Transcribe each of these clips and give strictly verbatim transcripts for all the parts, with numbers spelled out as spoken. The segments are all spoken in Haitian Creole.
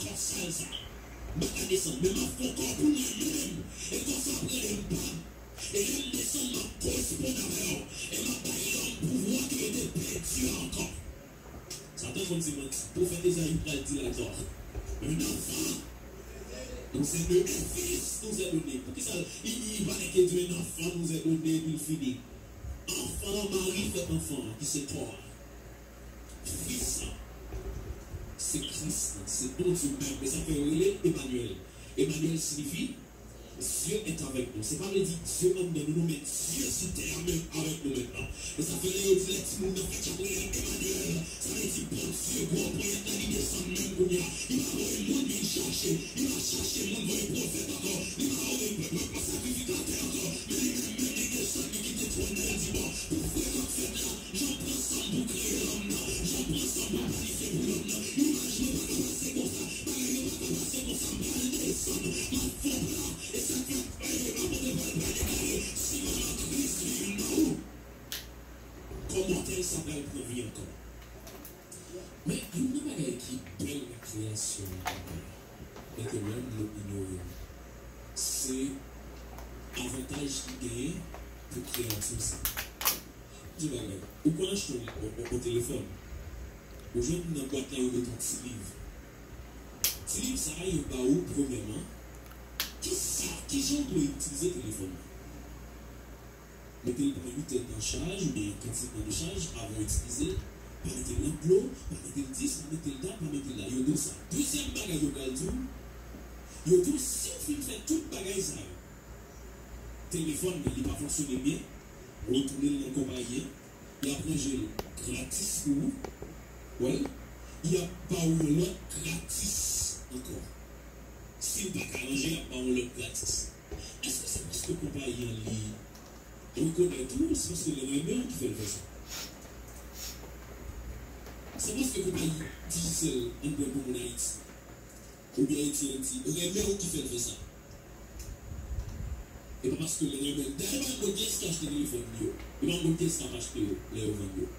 kò sal sa. M pa ka desann, men m ap fè yon kò pou mwen menm. E kò sa ap rele m pa m. E lè m desann, m ap koresponn avè w. E m ap bay lòm pouvwa ke yo te pèdi a ankò. Satan konn se manti. Pwofèt Ezayi pral di l atò. Un enfant nous est donné, un fils nous est donné. Poukisa li, li pa lè ke di un enfant nous est donné epi l fini? Enfant, mari fèt anfan an, ki se kò a. Fis la, se Kris la, se Bondye menm. E sa fè yo rele Emanyèl. Emanyèl siyifi Dieu est avec nous. Se pa vle di Dye anndan nou, non, men Dye sou tè a menm avèk nou mentnan. E sa fè lè yo di lè timoun nan fèt, y ap rele l Emanyèl. Sa vle di Bondye, gwo ponyèt la, li desann menm kounye a. Li pa voye moun vin chache. Li pa chache moun voye pwofèt ankò. Li pa voye sakrifikatè ankò. Men li menm menm, li desann, li kite twòn nan, li di, bon, pou frè kòk fèt la, jan m pran san m pou kreye lòm nan, jan m pran san m pou planifye pou lòm nan. Imaj mwen pa ka pase konsa, bagay yo pa ka pase konsa, m pral desann, m ap fè yon pla. E sa k fè, e, apot Pòl pral deklare, si vrèman Kris viv nan ou, kò mòtèl sa pral pran vi ankò. Men, youn nan bagay ki bèl nan kreyasyon an, e ke lòm yo inyore l, se avantaj ki genyen pou kreyati sa. Di bagay, ou konn achte yon, yon, yon telefòn, ou jwenn nan bwat la yo met yon ti liv. Ti liv sa a, yo ba ou, premyèman, kisa, kijan ou dwe itilize telefòn nan. Mete l pa uit è nan chaj oubyen kantite tan de chaj avan w itilize l. Pa mete l nan dlo, pa mete l dis, pa mete l dat, pa mete l la. Yo di w sa. Dezyèm bagay yo pral di w, yo di w si w fin fè tout bagay sa yo, telefòn nan li pa fonksyone byen, retounen l nan konpayi an, y ap ranje l gratis pou ou. Wè l, y ap ba w yon lòt gratis ankò. Si l pa ka ranje, y ap ba w yon lòt gratis. Èske se paske konpayi an li rekonèt ou, se paske l renmen w ki fè l fè sa? Se paske konpayi Digicel, ann pran pou moun Ayiti, oubyen A T and T renmen w ki fè l fè sa? E pa paske l renmen w. Dayè, pa konn kiyès ki achte telefòn yo. E pa konn kiyès k ap achte yo lè yo vann yo.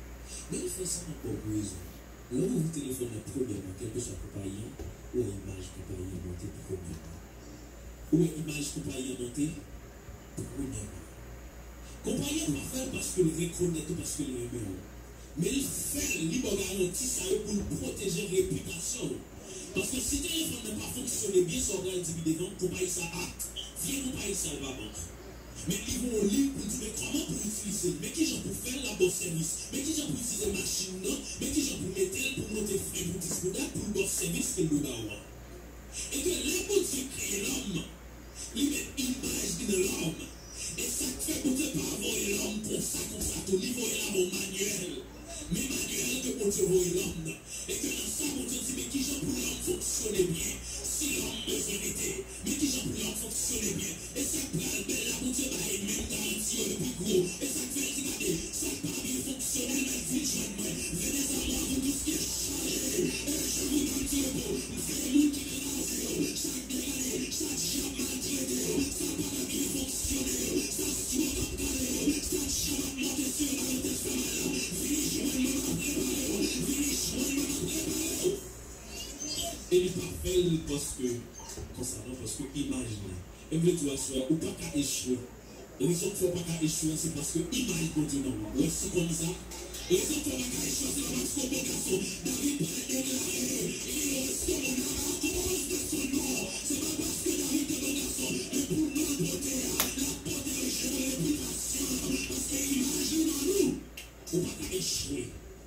Men l fè sa ankò pou rezon. Lè w ouvri telefòn nan premyèman, kèlkeswa konpayi an, ou wè imaj konpayi an monte premyèman. Ou wè imaj konpayi an monte premyèman. Konpayi an pa fè l paske l rekonèt ou, paske l renmen w. Men l fè l, li ba w garanti sa yo pou l pwoteje repitasyon w. Paske si telefòn nan pa fonksyone byen, sa w pral di pi devan, konpayi sa a, vye konpayi sa l pa bon. Men li voye yon liv pou l di men kòman pou w itilize l, men kijan pou w fè l, l ap ba w sèvis, men kijan pou w itilize machin nan, men kijan pou w mete l, pou w monte fren, pou w dis, pou w dat, pou l ba w sèvis ke l dwe ba w an. E ke lè Bondye kreye lòm, li met imaj li nan lòm. E sa k fè Bondye pa voye lòm konsa, konsa tou, li voye l avè yon manyèl. Men manyèl ke Bondye voye lòm nan. E ke nan sa Bondye di, men kijan pou lòm fonksyone byen, si lòm bezwen rete, men kijan pou lòm fonksyone byen. E sa k pral bèl la, Bondye bay menm garanti yo epi gwo. E sa k fè l di, gade, sa k pa byen fonksyone, l mèt vin jwenn mwen. Venez à moi, vous tous qui êtes chargés, et je vous donne du repos. M fè moun ki kraze yo, sa k degade, sa dyab maltrete yo, sa pa ka byen fonksyone yo, sa stroke ap kale yo, sa dyab ap monte sou yo, ba yo tèt fè mal la, vini jwenn mwen, m ap repare yo, vini jwenn mwen, m ap repare yo. E li pa fè l paske konsa non, paske imaj li. E m vle di w aswè a, ou pa ka echwe. Rezon k fè w pa ka echwe a, se paske imaj Bondye nan ou. Ou wè si w konn sa? Rezon k fè w pa ka echwe a, se pa paske w bon gason. David pral deklare, il restera à cause de son nom. Se pa paske David te bon gason, men pou non l pote a, l ap pwoteje repitasyon l, paske imaj li nan nou. Ou pa ka echwe.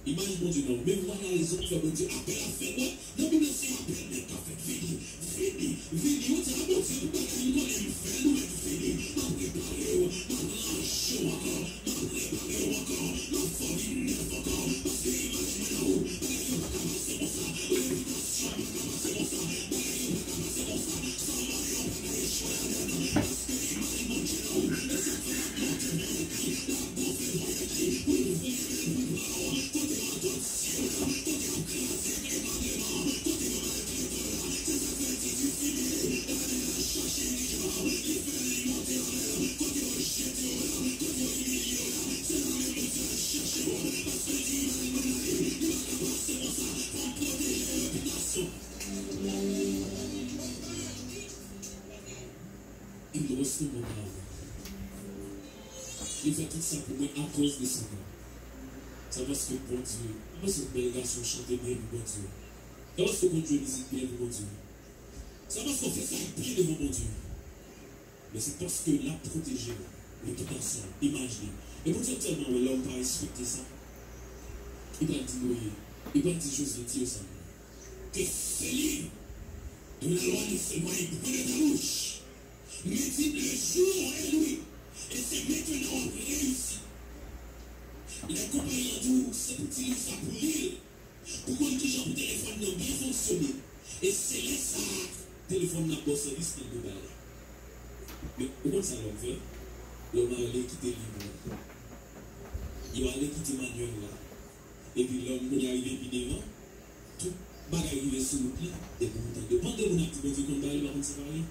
Imaj Bondye nan ou. Men vwala rezon k fè Bondye apèl ap fèt, wè. Nan Bib la, se apèl nèt k ap fèt. Vini, vini, vini. Ou di a Bondye pou bagay m konnen m fè l, ou mèt vini. M ap repare w, m ap ranje w ankò, m ap repare w ankò, m ap fè w vin nèf ankò. Paske imaj mwen nan ou, bagay yo pa ka pase konsa. Repitasyon Tout moun pa avè m. Li fè tout sa pou mwen akoz de Satan. Se paske Bondye, mwen se bèl gason chante byen pou Bondye. Se paske Bondye mizik byen pou Bondye. Se paske w fè sa k byen devan Bondye. Men se paske l ap pwoteje w, repitasyon, imaj li. E Bondye tèlman wè lòm pa respekte sa. Li pral di Noye, li pral di Jozye, di yo sa. Que ce livre de la loi ne s'éloigne point de ta bouche, médite le jour et nuit, et c'est maintenant w ap reyisi. Lè konpayi an di w se pou ti liv sa pou li l, pou konn kijan pou telefòn nan byen fonksyone. E se lè sa a, telefòn nan ap ba w sèvis nan de bagay. Men, ou konn sa lòm fè? Lòm ale kite liv la. Yo ale kite manyèl la. Epi lòm kounye a rive pi devan, tout bagay rive sou wout li, epi ou tande. Pandan moun ap di Bondye konn bagay, li pa konn separe.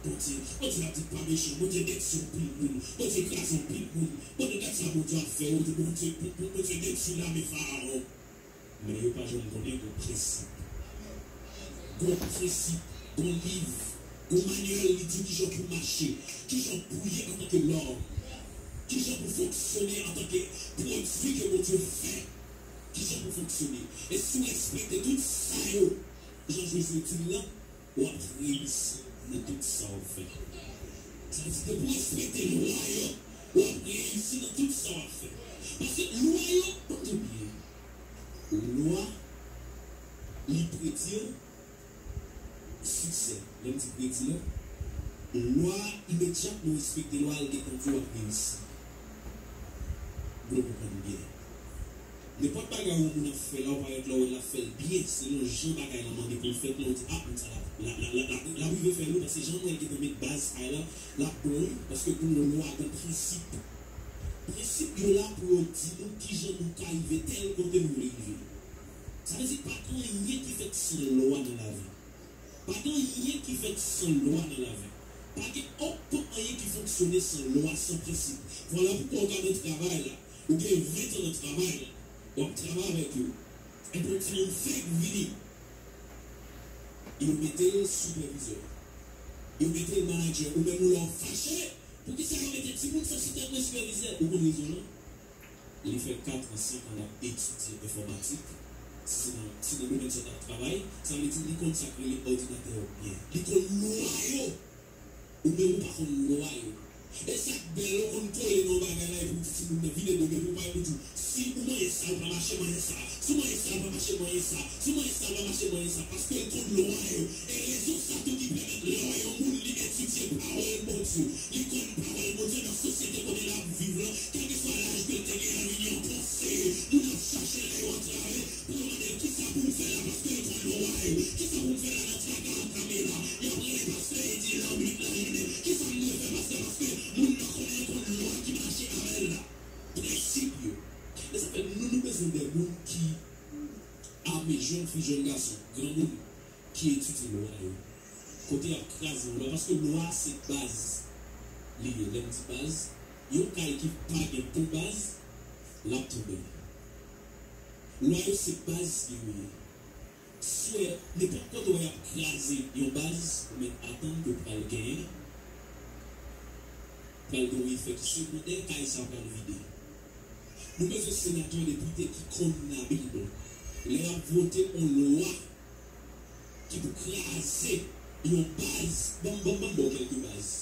Bondye, Bondye ap di pa mechan, Bondye detwi anpil moun, Bondye kraze anpil moun. Pandan dat sa Bondye ap fè, ou di Bondye, Bondye detwi lame Farawon. Men yo pa janm konnen gon prensip. Gon prensip, gon liv, gon manyèl li di w kijan pou w mache, kijan pou w ye antanke lòm, kijan pou w fonksyone antanke pwodui ke Bondye fè, kijan pou w fonksyone. E si w respekte tout sa yo, jan Jozye di l lan, w ap reyisi nan tout sa w ap fè. Sa vle di, depi w respekte lwa yo, w ap reyisi nan tout sa w ap fè. Paske lwa yo, tande byen, lwa, li predi w siksè. Lè m di predi w, lwa, imedyatman w respekte lwa, l gentan di w w ap reyisi. Dwe konprann byen. Nenpòt bagay yon moun ap fè la, ou parèt la, ou wè l ap fè l byen, selon jan bagay la mande pou l fèt la, ou di, a, moun sa l ap, l ap, l ap, l ap, l ap rive fè l wi, paske jan m wè l gentan met baz kay la, l ap bon wi, paske pou yon lwa, gon prensip. Prensip yo la pou yo di nou kijan nou ka rive tèl kote nou vle rive. Sa vle di pa gen anyen ki fèt san lwa nan lavi. Pa gen anyen ki fèt san lwa nan lavi. Pa gen okenn anyen ki fonksyone san lwa, san prensip. Vwala poukwa ou ka nan travay la, ou gen ven tan nan travay la, w ap travay avèk yo. Epi yon timoun fèk vini, yo mete l sipèvizè, yo mete l manadjè, ou menm ou la w fache, poukisa yo mete timoun sa sou tèt mwen sipèvizè? Ou konn rezon an? Li fè kat an, senk an l ap etidye enfòmatik. Si nan, si nan domèn sa l t ap travay, sa vle di li konn sa k rele òdinatè yo byen. Li konn lwa yo. Ou menm ou pa konn lwa yo. E sa k bèl, ou konn kole nan yon bagay la epi w di timoun nan vin ede w, epi ou pa, epi w di, si ou manyen sa, ou pa mache manyen sa. Si w manyen sa, ou pa mache manyen sa. Si w manyen sa, ou pa mache manyen sa. Paske l konn lwa yo. E rezon sa tou ki pèmèt lè w wè yon moun li etidye pawòl Bondye, li konn pawòl Bondye nan sosyete kote l ap viv lan, kèlkeswa laj ke l te genyen, l vin yon konseye. Moun ap chache lè yo antrave pou yo mande l kisa pou m fè la, paske yo konn lwa yo. Kisa pou m fè la nan traka an kame la? Y ap rele pastè Edi nan uit lajounen. Kisa m dwe fè, pastè? Paske moun nan konnen l konn lwa ki mache avè l la. Prensip yo. E sa fè nou, nou bezwen de moun ki ame, jèn fi, jèn gason, granmoun, ki etidye lwa yo. Kote y ap kraze yon lwa, paske lwa se baz li ye. Lè m di baz, yon kay ki pa gen bon baz, l ap tonbe. Lwa yo se baz li yo ye. Si w wè, nenpòt kote w wè y ap kraze yon baz, ou mèt atann ke pral genyen, pral gen yon efè ki segondè, kay sa pral vide. Nou bezwen senatè depite ki konn Labib. Lè y ap vote yon lwa ki pou kraze yon baz, ban m, ban m, ban m ba w kèlke baz.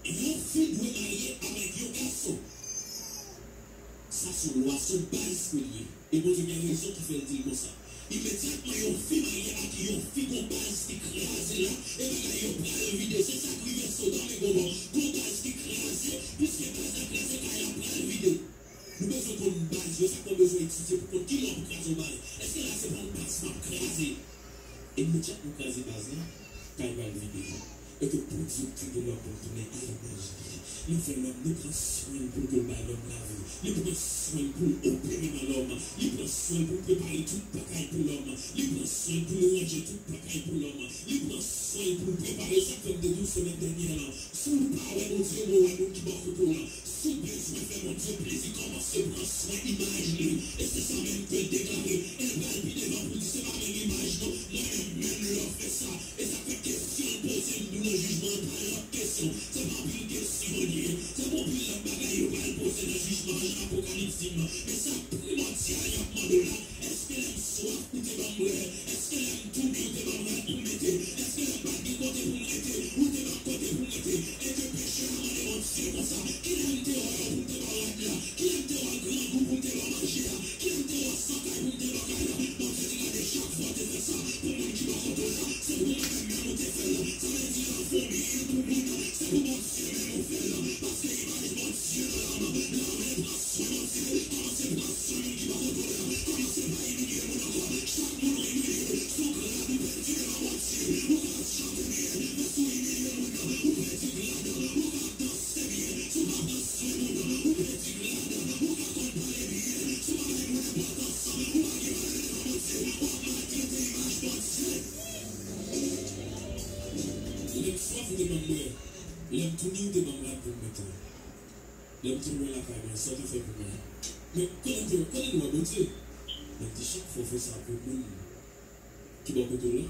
Yon fi dwe marye avèk yon gason. Sa se yon lwa, se yon baz ke l ye. E Bondye gen rezon ki fè l di l konsa. Imedyatman yon fi marye ak yon fi, gon baz ki kraze la, e bagay yo pral vide. Se sa k rive Sodòm e Gomò. Gon baz ki kraze, piske baz la kraze, kay la pral vide. Nou bezwen konn baz yo, sa k fè w bezwen etidye pou konn kilè w ap kraze yon baz. Èske la se pa yon baz m ap kraze? E nou tchèk nou kraze baz la, kay pral vide. E ke Bondye okipe lòm pou l tounen a imaj li. Li fè lòm, li pran swen l pou l ke l bay lòm lavi. Li pran swen l pou l opere nan lòm. Li pran swen l pou l prepare tout bagay pou lòm. Li pran swen l pou l ranje tout bagay pou lòm. Li pran swen l pou l prepare sa k fè m te di w semèn dènyè lan. Si w pa wè Bondye, men w wè moun ki bò kote w lan. Si w bezwen fè Bondye plezi, kòmanse pran swen imaj li. E se sa menm ke l deklare. E l pral pi devan pou l di, se pa menm imaj non, mwen menm, menm lè w fè sa. E sa fè kesyon l poze m tou nan jijman an, pa lòt kesyon. Se Lè m tounen, yo te ban m rad pou m mete. Lè m te wè lakay mwen, sa w te fè pou mwen. Men, konnen m te, konnen m wè Bondye. Men m di, chak fwa w fè sa pou moun ki bò kote w la,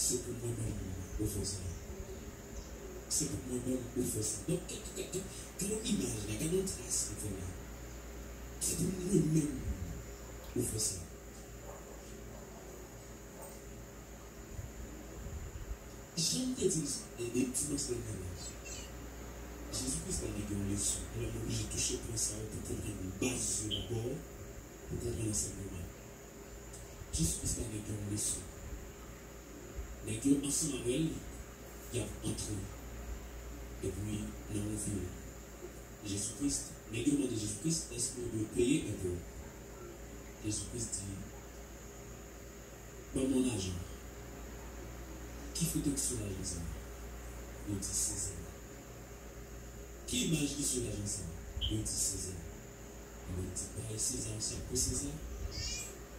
se pou mwen menm ou fè sa. Se pou mwen menm ou fè sa. Donk, gade, gade, gade yon imaj la, gade yon tras m fè la. Se pou mwen menm ou fè sa. Jan m te di l, e, e, dimans dènye la, Jezi Kris ba nèg yo yon leson. Alò, m oblije touche pwen sa yo pou konprann baz yo dabò, pou konprann ansèyman an. Jezi Kris ba nèg yo yon leson. Nèg yo ansanm avè l, y ap antre. Epi, nan yon vil, Jezi Kris, nèg yo mande Jezi Kris, èske yo dwe peye enpo? Jezi Kris di, ban m yon lajan. Ki foto ki sou lajan sa a? Yo di, Seza. Ki imaj ki sou lajan sa a? Yo di, Seza. Yo di, bay Seza sa k pou Seza.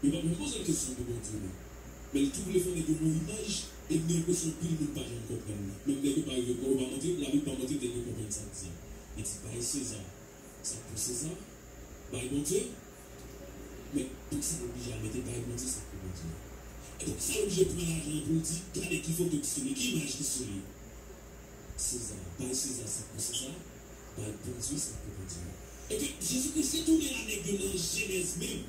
Yo pa t menm poze l kesyon pou Bondye, non. Men l tou vle fè nèg yo yon imaj, e m gen enpresyon anpil moun pa janm konprann li. Menm nèg yo pa rive, yo pa montre, Labib pa montre nèg yo konprann sa l di a. Li di, bay Seza sa k pou Seza, bay Bondye. Men poukisa l oblije al mete bay Bondye sa k pou Bondye? E poukisa l oblije pran lajan an pou l di, gade ki foto ki sou li, ki imaj ki sou li? Seza, bay Seza sa k pou Seza, bay Bondye sa k pou Bondye. Epi, Jezi Kris retounen la nèg yo nan Jenèz menm.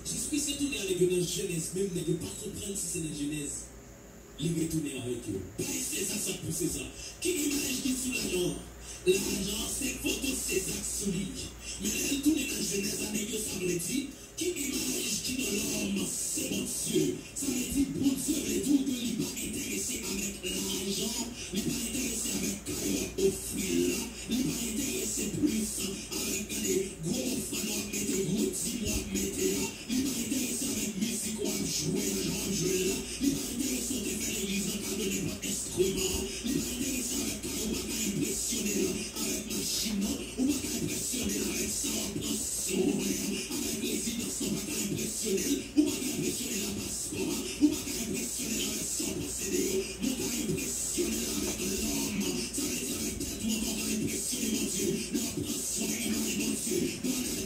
Jezi Kris retounen la nèg yo nan Jenèz menm, nèg yo pa konprann si se nan Jenèz. Li retounen avèk yo. Bay Seza sa k pou Seza. Ki imaj ki sou lajan an? Lajan an se foto Seza k sou li. Men lè l tounen nan Jenèz la, nèg yo sa vle di, ki imaj ki nan lòm se Bondye. Sa vle di Bondye vle di w ke li pa enterese avèk lajan, li pa enterese avèk kay w ap ofri l la, li pa enterese plis avèk, gade, gwo ofrann w ap mete, gwo dim w ap mete a, li pa enterese avèk mizik w ap jwe a, jan w ap jwe l la, li pa enterese w te fè legliz lan kado nenpòt enstriman, li pa enterese avèk kay ou pa ka enpresyone l avèk machin nan, ou pa ka enpresyone l avèk sa w ap pran sou ou a, avèk rezidans lan pa ka enpresyone l, ou pa ka enpresyone l avèk paspò a, ou pa ka enpresyone l avèk sa w posede yo, men w ka enpresyone l avèk lòm, sa vle di avèk tèt ou ankò w ka enpresyone Bondye, lè w ap pran swen imaj Bondye, Bondye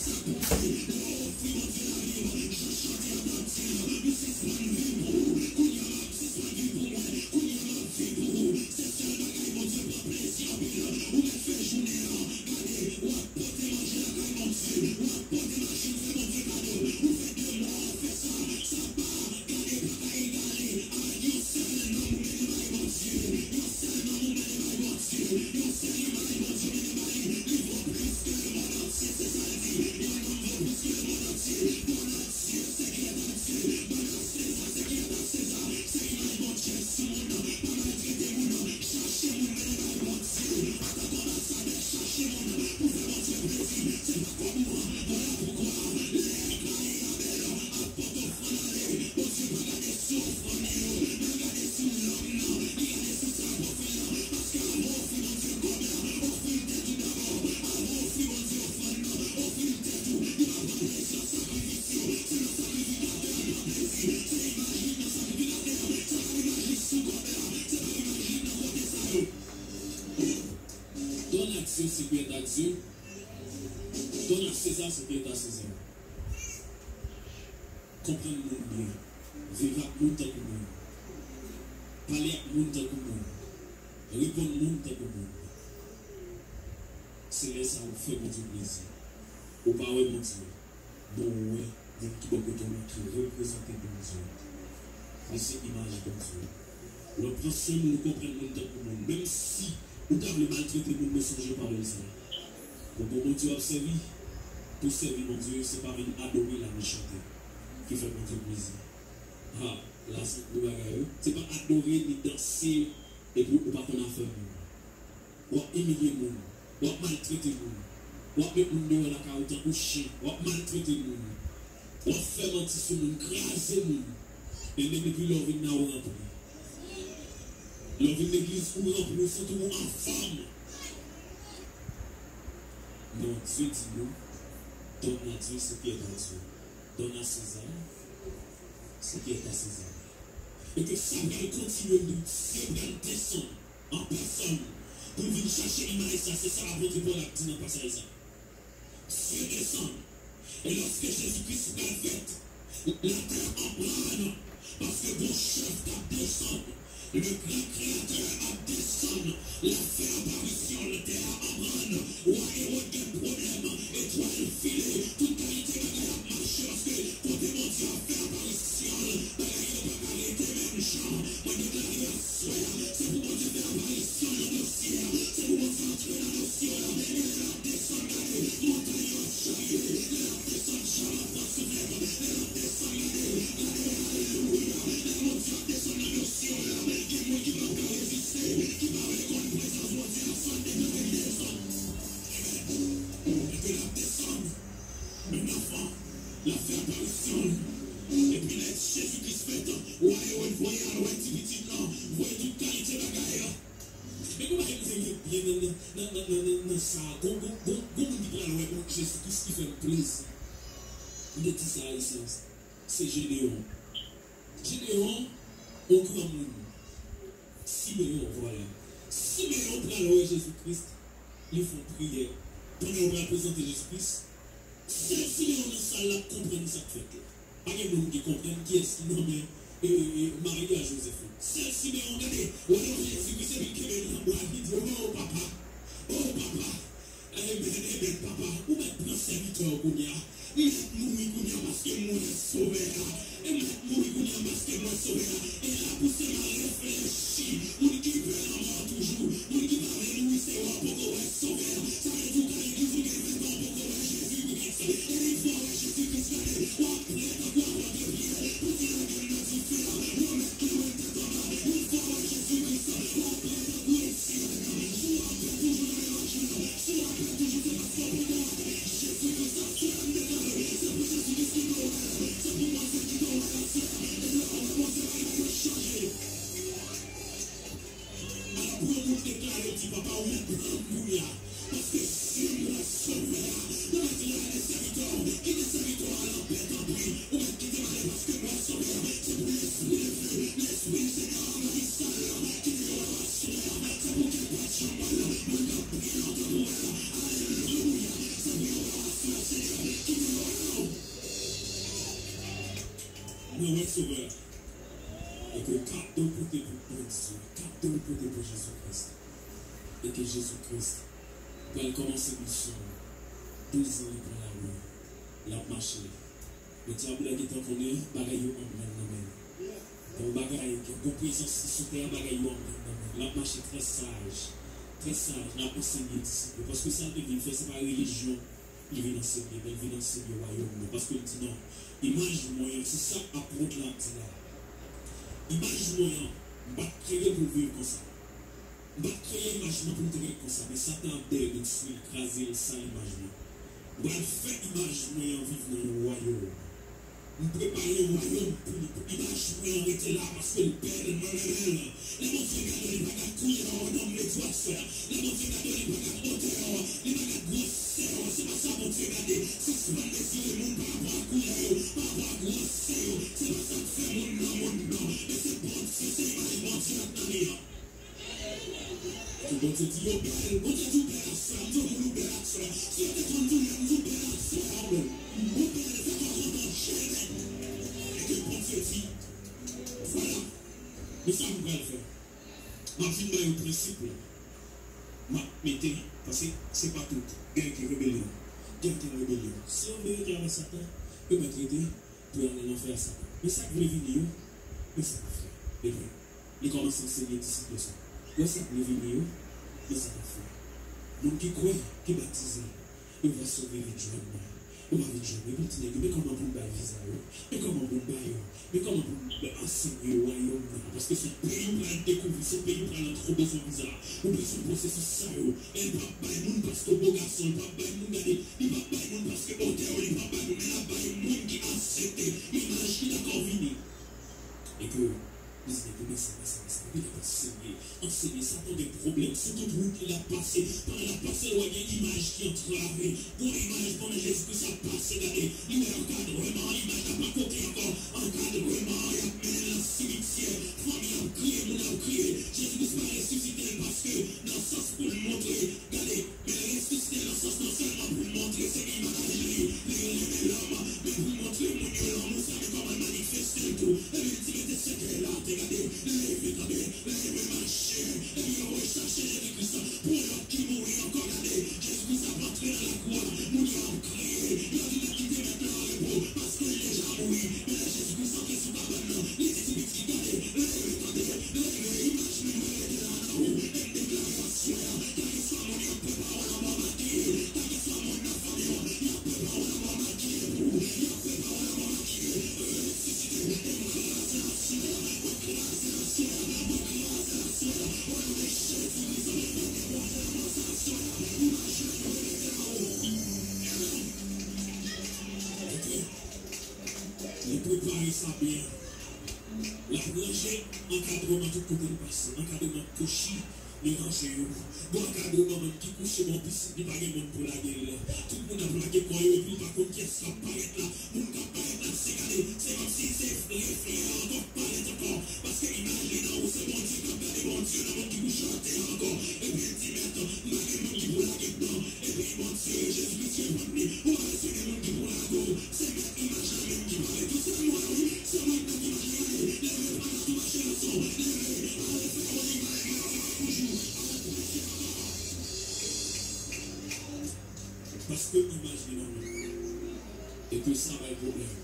sa pou Bondye, lè w ofri Bondye lavi w, jan chante a t ap di l, nou sispann viv pou ou, kounye a m ap sispann viv pou mwen, kounye a m ap viv pou ou, se sèl bagay Bondye pran plezi anpil, ou mèt fè jounen an, gade, w ap pote manje lakay Bondye, w ap pote machin fè Bondye kado, ou fè de mwa w ap fè sa, sa pa, gade, pa ka egale avèk yon sèl nanm ou mennen bay Bondye, yon sèl nanm ou mennen bay Bondye, yon sèl imaj Bondye mennen bay li, li vo plis ke lemonn antye, se sa l di, yon nanm vo plis ke lemonn antye, Bondye, ce qui est à Dieu, donne à César ce qui est à César. Se imaj Bondye sou moun nan. Pa maltrete moun nan. Chache moun mennen bay Bondye. Antanke anbasadè, chache moun pou fè Bondye plezi. Se pa kòb ou an. Vwala poukwa, lè Kayen Abèl ap pote ofrann ale, Bondye pa gade sou ofrann yo, men l gade sou nanm nan. Li gade sou sa k ofri l lan. Paske avan w ofri Bondye kòb la, ofri l tèt ou dabò. Avan w ofri Bondye ofrann nan, ofri l tèt ou. Li pa pran plezi nan sakrifis yo. Se nan sakrifikatè a l pran plezi. Se imaj li k nan sakrifikatè a. Se pa imaj li k sou kòb la. Se pa imaj li k nan kote sa yo. Donne à Dieu ce qui est à Dieu. Donne à César ce qui est à César. Konprann moun byen. Viv ak moun tankou moun. Pale ak moun tankou moun. Reponn moun tankou moun. Se lè sa a ou fè Bondye plezi. Ou pa wè Bondye, men ou wè moun ki bò kote w lan ki reprezante Bondye. Li se imaj Bondye. Lè w pran swen moun, ou konprann moun tankou moun. Menm si ou ta vle maltrete moun, men sonje pawòl sa a. Ou gon Bondye w ap sèvi. Pou sèvi Bondye, se pa vin adore la ni chante ki fè Bondye plezi. Ha, la se gwo bagay wi. Se pa adore ni danse epi ou pa konn afè moun. W ap imilye moun. W ap maltrete moun. W ap met moun deyò lakay ou tankou chen. W ap maltrete moun. W ap fè manti sou moun, kraze moun. Men menm epi lè w vin la, ou ranpli. Lè w vin legliz, ou ranpli, ou santi w anfòm. Non, Dye di nou, donne à Dieu ce qui est à Dieu. Donne à César ce qui est à César. E ke sa pral kontinye, nou, Dye pral desann. an pèsòn pou l vin chache imaj sa. Se sa apot Pòl ap di nan pasaj sa. Dieu descend. E lòske Jezi Kris pral fèt, latè ap pran, paske gon chèf k ap desann. Le grand créateur ap desann, l ap fè aparisyon l, tè a ap rann. Wa Ewòd gen pwoblèm, etwal file, tout kalite bagay ap mache, paske kote Bondye ap fè aparisyon l, bagay yo pa ka rete menm jan. Mwen deklare aswè a, se pou Bondye fè aparisyon nan dosye a, se pou Bondye antre nan dosye w la, e lè l ap desann, gade, montay yo ap charye, lè l ap desann, djab ap pran souflèt, lè l ap desann, gade, gade, alelouya, lè Bondye ap desann nan dosye w la, gen moun ki p ap ka reziste, ki pa vle konn prezans Bondye a, sa deklare dezòd. Epi l ap desann, men anvan, l ap fè aparisyon l. Epi lè Jezi Kris fèt, wa Ewòd voye al wè ti pitit lan, voye tout kalite bagay. Men gon bagay mwen renmen byen nan, nan, nan, nan, nan, nan sa a. Gon, gon, gon, gon moun ki pral wè bon Jezi Kris ki fè m plezi. M te di sa a isit. Se Jedeyon. Jedeyon, yon granmoun. Simeyon, vwala. Simeyon pral wè Jezi Kris, li fè yon priyè. Pandan yo pral prezante Jezi Kris, sèl Simeyon nan sal la k konprann sa k fèt la. Pa gen moun ki konprann kiyès ki nonmen, e, e, e, Mari a Jozèf la. Sèl Simeyon gade, wè nan Jezi Kris epi l kenbe l nan bra l, li di, "O papa, o papa, amen, amen, papa, ou mèt pran sèvitè w kounye a. Li mèt mouri kounye a paske m wè Sovè a. Li mèt mouri kounye a paske m wè Sovè a." E la pouse m a reflechi. Moun ki pè lanmò toujou, moun ki pa vle mouri, se yo a poko wè Sovè a. Sa vle di w ka legliz ou gen vent an, ou poko wè Jezi Kris. E yon fwa w wè Jezi Kris, gade, w ap pre tankou apot Pyè, pou di lage m nan dife a. Yo mèt kenbe l tèt anba. Yon fwa w wè Jezi Kris, w ap pre tankou Etyèn. Si w ap pè toujou nan levanjil, si w ap pè toujou, se paske w poko wè Jezi Kris. Aswè a m deklare, se pou Jezi Kris kite w wè l, se pou Bondye kite w wè l aswè a. E lè w wè Bondye, bagay yo chanje. Alò, pou yon moun deklare, di, "Papa, ou mèt pran m kounye a, paske si m wè Sovè a." Ou mèt di, "Lage sèvitè w, kite sèvitè w al anpè, tanpri. Ou mèt kite m ale, paske m wè Sovè a." Se pou Lespri de Dye, Lespri Senyè a anvayi sal la, ki deyò yo aswè a. Se pou kèk pa t janm wè l, moun k ap priye yo tankou wè l. Alelouya. Se pou yo wè w aswè a, Senyè, ki deyò yo. Mwen wè Sovè a. E ke kado pote pou Bondye, kado pote pou Jezi Kris. E ke Jezi Kris pral kòmanse misyon l. Douz an li pran lari, l ap mache. Men dyab la gentan konnen bagay yo ann pran nan men l. Gen yon bagay, gen yon prezans ki sou tè a, bagay yo ann pran nan men l. L ap mache trè saj, trè saj, l ap ansenye disip yo. Paske sa l te vin fè, se pa relijyon li vin ansenye, men l vin ansenye wayòm nan. Paske l di, "Non, imaj mwen an," se sa apot la ap di la. "Imaj mwen an, m pa t kreye l pou l viv konsa. M pa t kreye imaj mwen pou l te ret konsa, men Satan ap dèyè l, vin sou l, kraze l, sal imaj mwen. M pral fè imaj mwen an viv nan yon wayòm." M prepare yon wayòm pou li, pou imaj mwen an rete la, paske l bèl, mwen renmen l. Lè Bondye gade w, li pa gad koulè w, non, m vle di w aswè a. Lè Bondye gade w, li pa gad otè w, li pa gad gwosè w. Se pa sa Bondye gade. Sispann mezire moun pa rapò a koulè yo, pa rapò a gwosè yo. Se pa sa k fè moun nan moun, non. Men se Bondye, se imaj Bondye k nan li an. Epi Bondye di yo bèl. Bondye di w bèl aswè a. M di w moun ou bèl aswè a. Si yo te konn di w lè m di w bèl aswè a, ou menm. Ou bèl, fè kò kontan, jere. Epi Bondye di, vwala. Men sa m pral fè. M ap vin ba yo prensip la. M ap mete, paske se pa tout. Gen ki rebelyon. Gen ki rebelyon. Si yo vle rete avèk Satan, yo mèt rete. Pou y al nan lanfè a Satan. Men sa k vle vini yo, men sa k ap fè. Epi, li kòmanse ansenye disip yo sa. Wè sa k vle vini yo, men sa k ap fè. Moun ki kwè, ki batize, yo va sove vin jwenn mwen. Yo va vin jwenn mwen. Epi l di nèg yo, men kòman pou m bay viza yo? Men kòman pou m ba yo? Men kòman pou m ansenye yo wayòm nan? Paske se peyi w pral dekouvri, se peyi w pral antre, ou bezwen viza. Ou bezwen pwosesis sa yo. E l p ap bay moun paske w bo gason, l p ap bay moun, gade, li p ap bay moun paske otè w, li p ap bay moun, men l ap bay moun ki aksepte imaj ki dakò vini. E ke biznis kòmanse, kòmanse, kòmanse, epi l ap ansenye, ansenye, Satan gen pwoblèm sou tout wout li l ap pase. Pandan l ap pase, l wè gen imaj ki antrave. Gon imaj pandan Jezi Kris ap pase, gade, li wè ankadreman an, imaj la pa koke ankò. Ankadreman an, y ap mennen l nan simityè. Fanmi ap kriye, moun ap kriye. Jezi Kris pa resisite, l pa Sa byen. L ap ranje ankadreman tout kote l pase. Ankadreman kouchi, li ranje yo. Bon, ankadreman menm ki kouche bò pisin, li pa gen moun pou lage l. Tout moun ap lage kò yo, epi l pa konn kiyès k ap parèt la. Moun k ap parèt la, se gade, se kòmsi se reflè a ankò k parèt ankò. Paske imaj li nan ou, se Bondye k ap gade Bondye nan moun ki kouche atè a ankò. Epi l di, Mèt, m pa gen moun ki pou lage m nan. Epi Bondye, Jezi Kris reponn li, ou pa bezwen gen moun ki pou lage w. Se mèt imaj la menm ki pale. Tout sa nou wè la, wi, se mwen k mèt imaj la. Gade, leve, pa la tou mache leson. Leve, ale fè yon imaj la, pa la toujou. Ale preche ankò. Paske imaj li nan nou. E ke sa bay pwoblèm.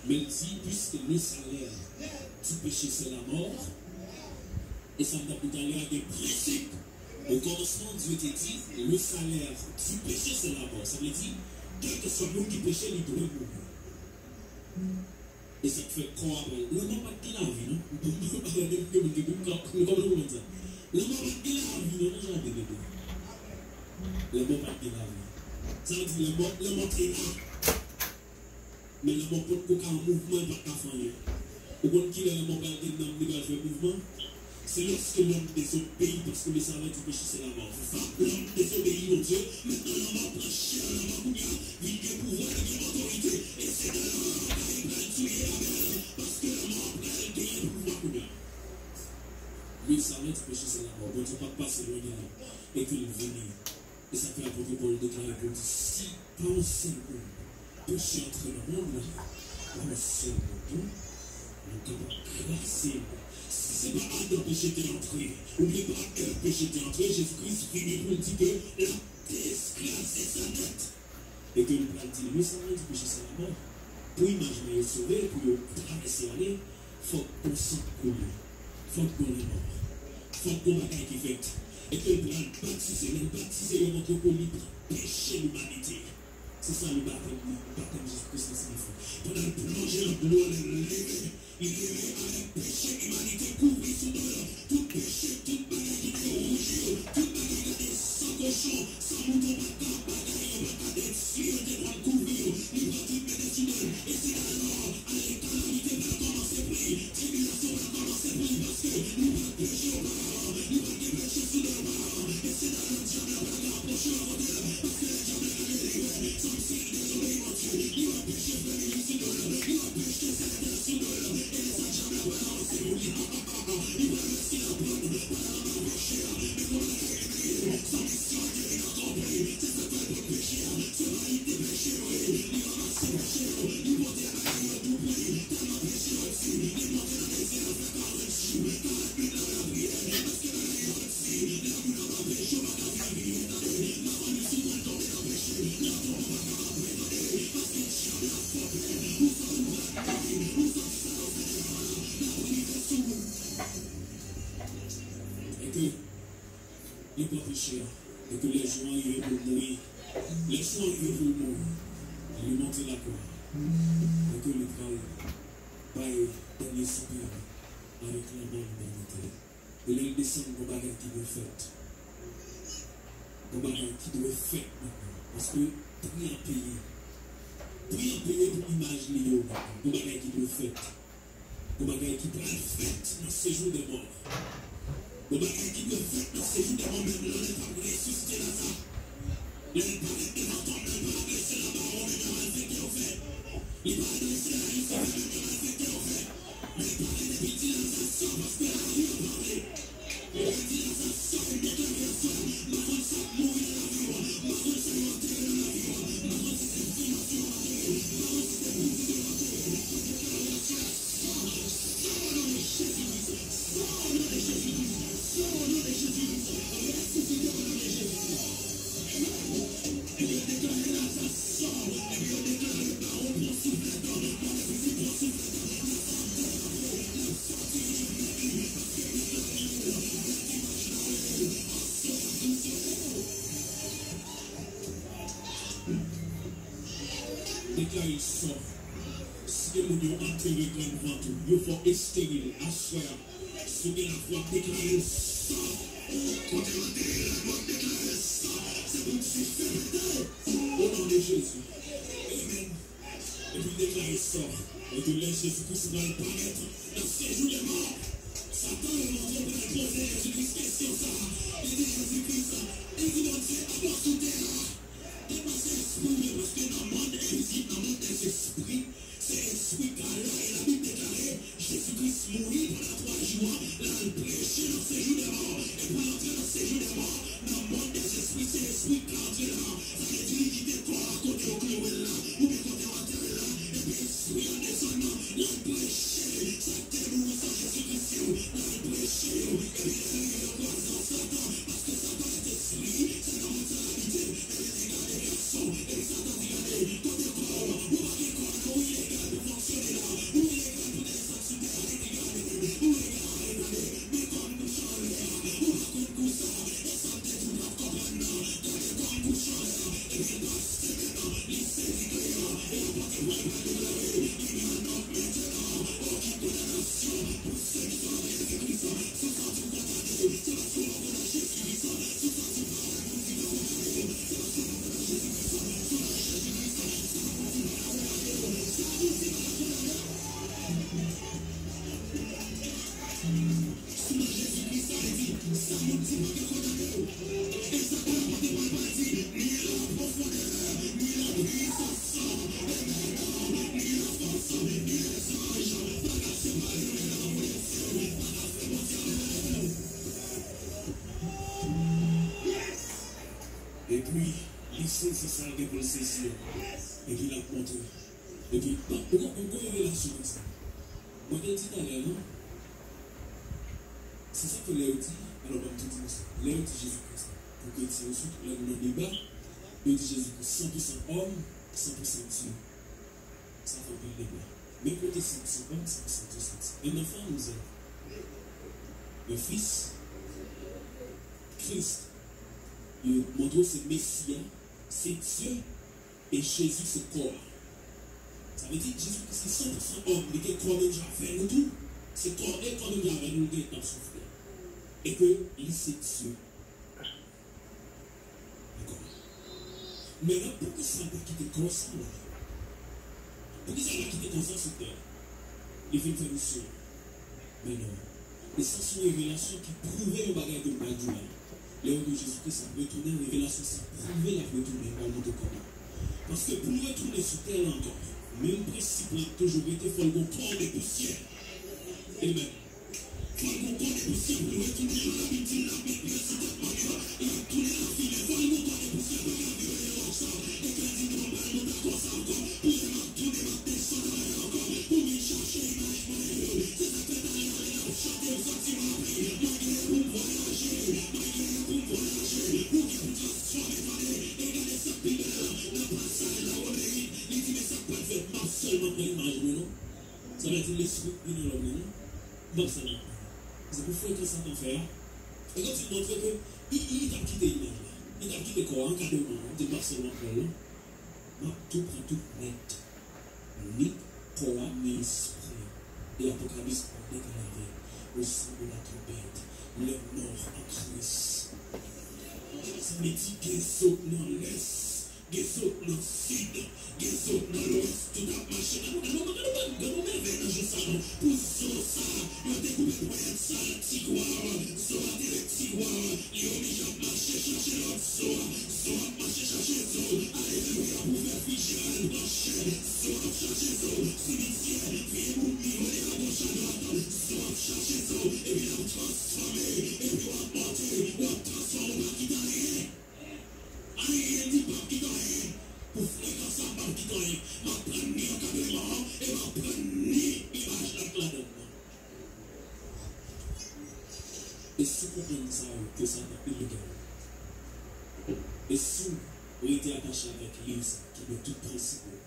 Men l di, puisque le salaire du péché, c'est la mort, e sa m t ap di talè a, gen prensip. Au commencement, Dieu te dit, le salaire du péché, c'est la mort. Sa vle di, kèlkeswa moun ki peche, li dwe mouri. E sa k fè kò a pral. Lanmò pa t gen lavi, non. Mwen menm gen moun ki di m, m konprann sa. Lanmò pa t gen lavi, non, nan jaden Edenn. Lanmò pa t gen lavi. Sa vle di, lanmò, lanmò te la. Men lanmò potko ka an mouvman, li pa t ka fè anyen. Ou konn kilè lanmò pral gen nanm, li pral fè mouvman? Se lòske lòm dezobeyi, paske le salaire du péché, c'est la mort. Vag lòm dezobeyi Bondye, mentnan lanmò pran chè lanmò kounye a, vin gen pouvwa, li gen otorite. E se nan lanmò a li pral touye Abèl, paske lanmò pral genyen pouvwa kounye a. Le salaire du péché, c'est la mort. Bondye p ap pase lwen de nou. E ke l vini. E sa fè apot Pòl deklare pou l di, si pa yon sèl moun peche antre nan mond lan, pa yon sèl moun tou, nou kapab kraze l. Si se pa Adan peche te antre, oubyen pa Èv peche te antre, Jezi Kris vini pou l di ke l ap deskraze sa nèt. E ke l pral di, le salaire du péché, c'est la mort. Pou imaj mwen yo sove, pou yo travèse ale, fòk gon san koule. Fòk gon lanmò. Fòk gon bagay ki fèt. E ke l pral batize. Lè l batize, yo montre ke li pran peche limanite. Se sa le batèm li, batèm Jezi Kris la siyifi. Pandan l plonje nan dlo a, lè l leve, li leve avèk peche limanite kouvri sou do l. Tout peche, tout bagay ki te wouj yo, tout bagay gade san kochon, san mouton pa t ka bagay yo, pa t ka detwi yo, te konn kouvri yo. Li pran tout mete sou do l. E se la lò, ale kalamite pral kòmanse pou li, tribilasyon pral kòmanse pou li, paske li pa t peche oparavan, li pa t gen peche sou do l oparavan. E se la lò, djab la pral ka apwoche bò kote l, paske lè djab la gade li wè, kòmsi li dezobeyi Bondye, li wè peche fanmi li sou do l, li wè peche sèvitè sou do l. E lè sa djab la pral avanse pou li. Li pral resi la pran nou, pa nan men peche a. Men kòman bagay yo ye, san misyon te vin akonpli. Se sa k fè l pot peche a. Se pa li k te peche yo ye. Li ranmase peche yo. Li pote bagay yo tou pou li. Tèlman peche yo di, li monte nan dezè a fè karant jou, karant nuit nan lapriyè. Paske bagay yo di, lè moun nan pa peche, yo pa ka viv li. Tande, m ap anonse w pou l tonbe nan peche. Lè w tonbe, w pa ka rantre, tande, paske djab la fò pè. Ou sòt ou pral mouri. Ou sòt sa yo fè devan w la. L ap rive sou ou. E ke li pran peche a. E ke lè jou an rive pou l mouri, lè jou an rive pou l mouri, li monte lakwa. E ke li pral bay dènye soupir avèk lanmò limanite. E lè l desann, gon bagay ki dwe fèt. Gon bagay ki dwe fèt mentnan. Paske pri an peye. Pri an peye pou imaj li yo mentnan. Gon bagay ki dwe fèt. Gon bagay ki pral fèt nan sejou dè mò. Gon bagay ki dwe fèt nan sejou dè mò, menm lè l t ap resisite Laza. Lè l parèt devan tonm nan, li pa adrese l a Bawon, men nan malfektè yo fè. Li pa adrese l a Lisifè, men nan malfektè yo fè. Men li pale depi di Laza sò, paske lavi a pale. Li di Laza sò, m deklare aswè a, m pa konn sa k mouri nan lavi w, m pa konn sa yo antere nan lavi w, m pa konn si se finans yo antere, m pa konn si se pitit yo antere, m deklare aswè a, sò, sò o non de Jezi Kris, sò o non de Jezi Kris, sò o non de Jezi Kris, resisite o non de Jezi Kris. Epi yo deklare Laza sò, epi yo deklare Bawon pran souflèt, move fizi pran souflèt, Laza ap derape, l ap sòti viv nèt li, paske nèt la vini, nèt imaj la rele, aswè a, aswè a. Deklare l sò. Si gen moun yo antere grenn vant ou, yo fè w esteril, aswè a, si w gen lafwa, deklare l sò. Kote w antere la, deklare l sò. Se pou dife pete. O non de Jezi. Amen. Epi l deklare sa, kote lè Jezi Kris pral parèt nan sejou dè mò, Satan yo montre pral poze Jezi Kris kesyon sa a. Li di Jezi Kris, li di Bondye, apa sou tè a, te panse espri ou ye, paske nan mond envizib, nan mond dèzespri, se espri k la, e Labib deklare, Jezi Kris mouri pandan twa jou an, l al preche nan sejou dè mò. E pou l antre nan sejou dè mò, nan mond dèzespri, se espri k ka antre la. Sa vle di li kite kò a kote yo klouwe l la, oubyen kote yo antere l la, epi espri an desann nan, l al preche sa k te mouri san Jezi Kris yo, l al preche yo, epi lè l rive yo kwaze ak Satan, paske Satan se espri, se nan mond sa l abite, epi li gade gason, epi Satan di, gade, kote kò w, ou pa gen kò, non, ou ilegal pou fonksyone la, ou ilegal pou te desann sou tè a, epi gade, ou ilegal, gade, men kòm kouche anlè a, ou pa konn kou sa, e sa m te di w p ap konprann nan, gade kòm kouche anlè a, epi l pase men nan, li sezi kle a, e l pote pran l pral deklare, il y a donc maintenant aucune condamnation pour ceux qui sont dans Christ Jésus. Si w santi w kondane, se paske w pa konn Jezi Kris. Si w santi w pa wè Bondye ka kondane w, se paske w pa konn Jezi Kris. Si w nan Jezi Kris, sa Bondye pa ka kondane w. Sa Bondye pa ka kondane w. Si w nan Jezi Kris, sa vle di, sa moun di pa ka kondane w. E sa k pral pote pral di, ni la profondeur, ni la puissance, et maintenant, ni la force, ni les anges, pa ka separe nou de lanmou de Dye, pa ka fè Bondye anlè nou. Epi, li sezi sa l gen pou l sezi an. Epi l ap montre. Epi, bon, ou konn, ou konn revelasyon konsa. Mwen te di talè, non? Se sa ke lè yo di, alò, ban m tou di nou sa. Lè yo di Jezi Kris, pou kretyen yo, sitou lè nou nan deba, yo di Jezi Kris san pou san òm, san pou san Dye. Sa fè anpil deba. Men kote san pou san òm, san pou san Dye soti? And the fans, the fils, Kris, yo montre w se Mesi a, se Dye, e Jezi se kò a. Sa vle di, Jezi Kris li san pou san òm, li gen kò menm jan avè nou tou. Se kò, e kò menm jan avè nou, li gen tan soufle. E ke li se Dye. Dakò. Men nan poukisa l pa kite kò sa la? Poukisa l pa kite kò sa sou tè? Li vin fè misyon. Men non. E sa se yon revelasyon ki pwouve yon bagay ke m pral di w la. Lè yo di w Jezi Kris ap retounen, revelasyon sa pwouve l ap retounen, m pral montre w kòman. Paske pou l retounen sou tè la ankò, menm prensip la ap toujou rete, fò l gon kò de pousyè. Amen. Fò l gon kò de pousyè pou l retounen, jan Labib di l, l ap met pye sou tèt mòn yo, l ap tounen nan fimen. Fò l gon kò de pousyè pou l ka vire lòk sa, e k al di non, m pral montre w kò sa ankò, pou lè m ap tounen, m ap desann anlè ankò, pou m vin chache imaj mwen yo. Se sa k fè talè a lè n ap chante, m santi m anvi. Mwen genyen pou m vwayaje, mwen genyen pou m vwayaje. Ou gen pou transfòme, tande, e gade sa k pi bèl, nan pasaj la, Women uit, li di, men sa k pral fèt, m ap sèlman pran imaj mwen, non. Sa vle di lespri k vini nan lòm nan, non? M p ap sèlman pran. Se pou frekans sa t ap fè a. E kòmsi l montre ke li, li t ap kite imaj la. Li t ap kite kò a, ankadreman an. Li di, m p ap sèlman pran l, non. M ap tou pran tout nèt. Ni kò a, ni espri a. E Apokalis deklare, au son de la trompette, les morts en Christ. Sa vle di gen zòt nan lès, gen zòt nan sid, gen zòt nan lwès, tout ap mache. Gade, gade, gade, gade, gade yon mèvèy nan jou sa, non. Pou zo sa, yo te koupe ponyèt sa, tigwa, zo a te ret tigwa, li oblije ap mache chache lòt zo a, zo ap mache chache zo. Alelouya, pou fè Fitzgerald pran chè, zo ap chache zo, simityè, vye moun li rele agoch adwat, zo ap chache zo, epi l ap transfòme, epi w ap monte, w ap transfòme, w pa kite anyen. Anyen li p ap kite anyen. Pou frekans sa, m p ap kite anyen. M ap pran ni ankadreman an, e m ap pran ni imaj la k ladan l nan. E si w konprann sa yo, ke Satan ilegal, e si w rete atache avèk liy sa ki gen tout prensip yo,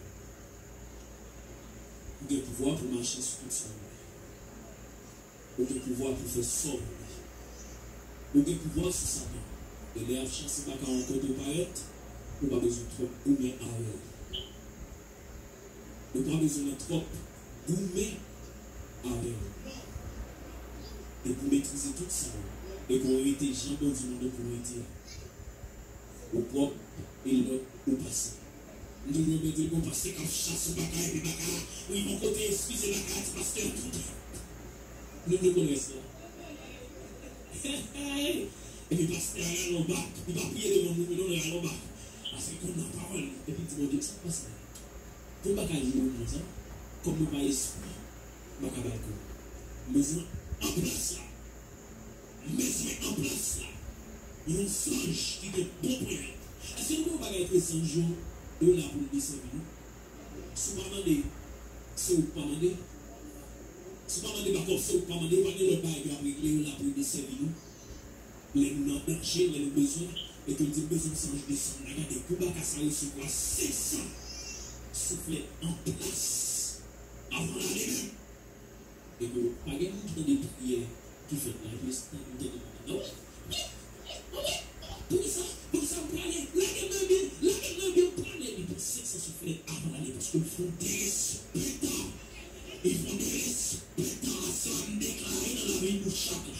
ou gen pouvwa pou mache sou tout sa yo. Ou gen pouvwa pou fè sa w vle. Ou gen pouvwa sou Satan. E lè y ap chase baka w kote w parèt, ou pa bezwen twòp goumen avè l. Ou pa bezwen nan twòp goumen avè l. E pou metrize tout sa yo, e pou w rete jan Bondye mande w pou w rete a, ou pwòp e lòt ou pase. M toujou mete l kon pastè k ap chase baka epi baka rive yon kote, eskize baka a, di pastè a tonbe. Nou, nou konn rès la. Epi pastè a rale yon bak, li pa priye devan moun yo non, li rale yon bak. Paske konn nan pawòl li, epi di Bondye, sa k pase la? Pou m pa ka jwe nan sa, kòm mwen pa espri, m pa ka ba l kou. M bezwen an plas la. M bezwen an plas la yon zanj ki gen bon ponyèt. Èske nou konn yon bagay ke zanj yo, yo la pou yo desèvi nou? Si w pa mande, se ou k pa mande. Si w pa mande bakòp, se ou k pa mande. Yo pa gen lòt bagay yo ap regle, yo la pou yo desèvi nou. Lè nou nan danje, lè nou bezwen, e ke l di, "M bezwen yon zanj desann la." Gade, pou baka sa resevwa senk san souflèt an plas avan l ale menm. Epi, pa gen moun ki tande priyè ki fèt la, epi m tande moun ap di, "Wi, wi, wi, wi, wi, poukisa, poukisa m prale? Lage m nan byen, lage m nan byen, m prale." Li pran senk san souflèt avan l ale, paske l fè yon derespektan. Li fè yon derespektan a sa m deklare nan lavi nou chak la.